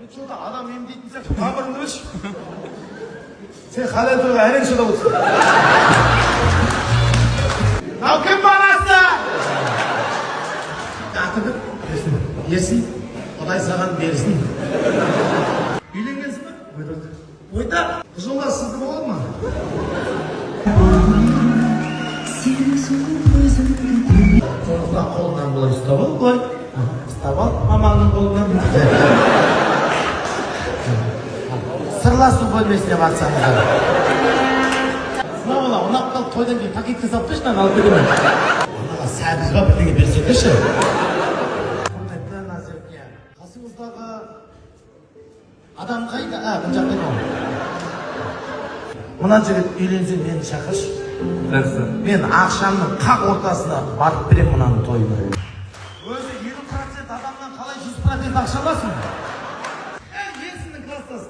Мен что-то адам емдейтін сияқты тамырыңды берші. Сен халал тойға әрең шыдап отырсың. Мынау кім баласы? Аты кім? Ерсін. Ерсін, Құдай саған берсін. Үйленгенсің ба? Бойдақ. Бойдақ? Жолдас сізді болады ма? Сенің сұлу көзіңді. Сондықтан қолынан былай ұстап ал, былай. Ұстап ал мамаңның қолынан. Сырласу бөлмесіне барсаңыздар. Мына бала ұнап қалып, тойдан кейін пакетке салып берші, мынаны алып кетемін. Анаға сәбіз ба, бірдеңе берсеңдерші. Құрметті Назерке, қасыңыздағы адам қайда? А, мына жақта екен. Мына жігіт үйленсе, мені шақыршы. Жақсы. Мен ақшамның қақ ортасына барып беремін мынаның тойына. Өзі 50% адамнан қалай 100% ақша аласың? Ей, Ерсіннің класстасы.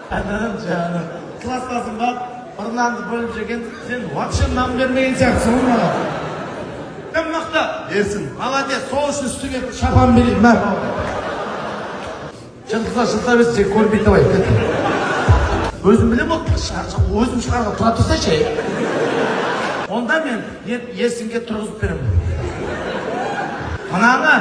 Жаным, жаным. Класстасың ба? Бір нанды бөліп жеген, сен вообще нан бермеген сияқтысың ғой маған. Кім мықты? Ерсін. Молодец, сол үшін үстіңе бір шапан берейін. Мә, бауырым. Жыртылса, жыртыла берсін, сен көрмей, давай. Кет. Өзім білемін ғой, өзім шығарға тұра тұрсайшы. Онда мен Ерсінге тұрғызып беремін. Мынаны.